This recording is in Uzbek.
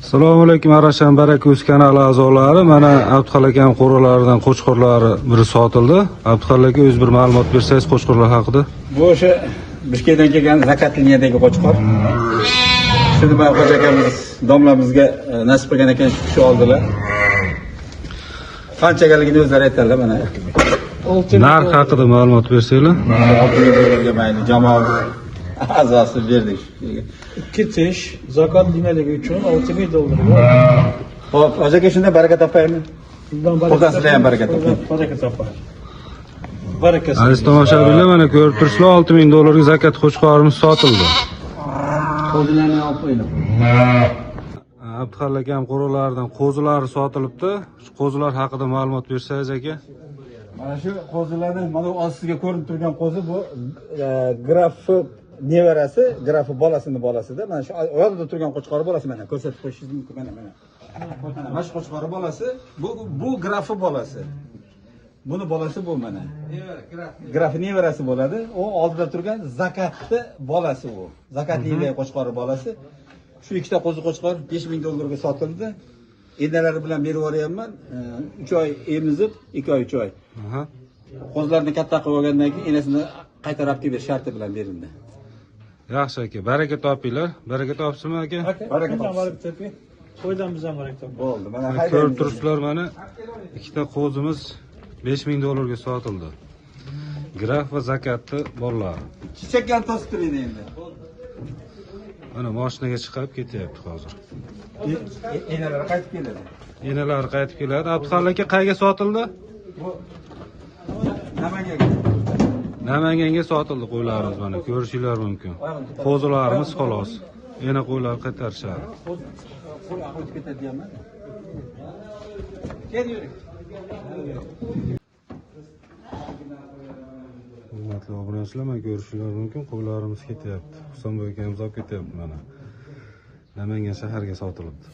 Assalomu alaykum, Arashan Baraka Uz kanali a'zolari. Mana Abduhal akam qo'ralaridan qo'chqorlari biri sotildi. Abduhal aka, o'z bir ma'lumot bersangiz qo'chqorlar haqida. Bu o'sha Bishkekdan kelgan zakat liniyadagi qo'chqor. Shuni mana hoji akamiz domlamizga nasib qilgan ekan, shu kishi oldilar. Qanchagaligini o'zlari aytadilar mana. Narx haqida ma'lumot bersanglar. 6 ming dollarga mayli, jamoa a'zosi berdik shu kishiga. Ikki tish zakot liniyaligi uchun 6 ming dollarga. Xo'p, hoji aka, shundan baraka topaymi? Bundan Xudo sizlar ham baraka toping. Baraka topar. Baraka. Aziz tomoshabinlar, mana ko'rib turibsizlar, 6 ming dollarga zakat qo'chqorimiz sotildi. Qo'zilarni olib qo'yinglar. Abduhal akam qo'ralaridan qo'zilari sotilibdi. Shu qo'zilar haqida ma'lumot bersangiz, aka. Mana shu qo'zilarni, mana bu ostida ko'rinib turgan qo'zi bu grafi nevarasi, grafi bolasini bolasida. Mana shu oyoqda turgan qo'chqori bolasi, mana ko'rsatib qo'yishingiz mumkin, mana mana. Mana shu qo'chqori bolasi, bu grafi bolasi. Buni bolasi bu mana. Grafi nevarasi bo'ladi. U oldida turgan zakatni bolasi u. Zakatli qo'chqori bolasi. Shu ikkita qo'zi qo'chqor 5 ming dollarga sotildi. Enalari bilan berib yuboryapman. 3 oy emizib, 2 oy, 3 oy. Qo'zilarni katta qilib olgandan keyin enasini qaytarib olib kelib berish sharti bilan berildi. Yaxshi aka, baraka topinglar. Baraka topsinmi, aka? Baraka Bundan topsin. Baraka toping. Qo'ydan biz ham baraka toping. Bo'ldi. Mana Ko'rib haydaymiz. turibsizlar, mana ikkita qo'zimiz 5 ming dollarga sotildi. Graf va zakatni bolalari. Chechakkan to'sib turing endi. Mana mashinaga chiqib ketyapti hozir. Enalari qaytib keladi. Enalari qaytib keladi. Abduhal aka, qayerga sotildi? Bu Namanganga. Namanganga sotildi qo'ylarimiz, mana ko'rishinglar mumkin. Qo'zilarimiz xolos. Ena qo'ylar qaytarishadi. Qo'l o'tib ketadi deyapman. Kel, yuring. Hurmatli obunachilar, mana ko'rishinglar mumkin, qo'ylarimiz ketyapti. Husanboy akamiz olib ketyapti mana. Namangan shaharga sotilibdi.